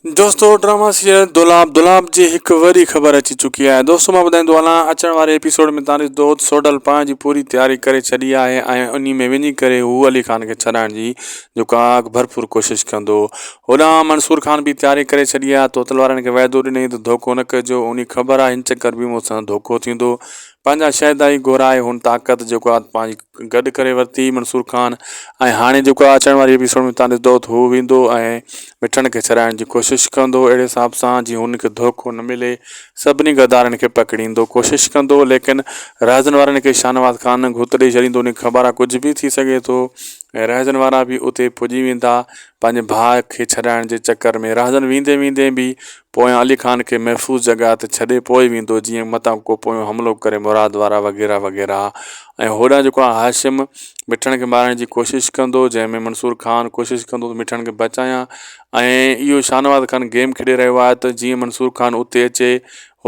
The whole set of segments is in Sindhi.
دوستو ڊراما سيريل دولاب دولاب جي هڪ وڏي خبر اچي چڪي آهي دوستو مان ٻڌائيندو هلان اچڻ واري ايپيسوڊ ۾ تان ڏسندو ته سوڍل پنهنجي پوري تياري ڪري ڇڏي آهي ۽ انهي ۾ وڃي ڪري هو علي خان کي ڇڏائڻ جي جيڪا ڀرپور ڪوشش ڪندو هوڏانهن منصور خان به تياري ڪري ڇڏي آهي توتل وارن کي وعدو ڏنائين ته ڌوڪو نه ڪجو انهي خبر آهي هن چڪر به مون سان ڌوڪو ٿيندو پنهنجا شهدائي گهرائي هن طاقت جيڪو آهي پنهنجي گڏ ڪري ورتي منصور خان ۽ هاڻي جيڪو آهي اچڻ واري ايپيسوڊ ۾ تان ڏسندو ته هو ويندو ۽ مٺڻ کي ڇڏائڻ جي ڪوشش ڪندو اهڙي حساب سان جي هن کي ڌوڪو نه ملي سڀني غدارن کي پڪڙيندو ڪوشش ڪندو ليڪن رهزن وارن کي شاهنواز خان گهت ڏئي ڇڏيندو ان کي خبر آهي ڪجهه به ٿي سگهي ٿو ۽ رهزن وارا به اتي پڄي ويندا پنهنجي ڀاء کي ڇڏائڻ جي چڪر ۾ رهزن ويندي ويندي به پويان علي خان کي محفوظ جڳهه تي ڇڏي پوء ويندو جيئن متان ڪو پويون حملو ڪري مراد وارا وغيره وغيره ۽ هوڏانهن جيڪو آهي هاشم مٺڻ کي مارڻ جي ڪوشش ڪندو جنهن ۾ منصور خان ڪوشش ڪندو ته مٺڻ کي بچايان ۽ اهو شاهنواز خان گيم کيڏي رهيو آهي ته جيئن منصور خان اتي اچي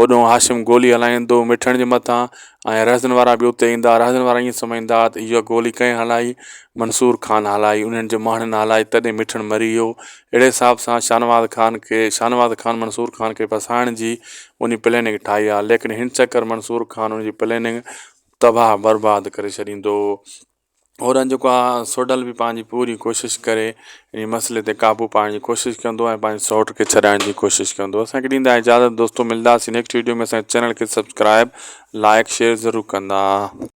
هوڏانهن هاشم گولي هلائيندو مٺڻ جي مٿان ۽ رهزن وارا به اتي ايندا رهزن وارا ائين سمجهندا ته اها گولي ڪنهن هلائي منصور خان هلائي انهن جي ماڻهن هلائي تڏهن مٺڻ مري ويو اهڙي حساب سان شاهنواز خان کي شاهنواز خان منصور خان کي ڦاسائڻ جي انهي پلاننگ ٺاهي آهي ليڪن هن چڪر منصور خان ان جي پلاننگ تباهه برباد ڪري ڇڏيندو. هوڏانهن جيڪو آ سوڍل به پنهنجي پوري ڪوشش ڪري ان مسئلي تي قابو پائڻ جي ڪوشش ڪندو ۽ پنهنجي سئوٽ کي ڇڏائڻ جي ڪوشش ڪندو اسان کي ڏيندا اجازت دوستو ملداسين نيڪسٽ ويڊيو ۾ اسان چينل کي سبسڪرائب لائڪ شيئر ضرور ڪندا.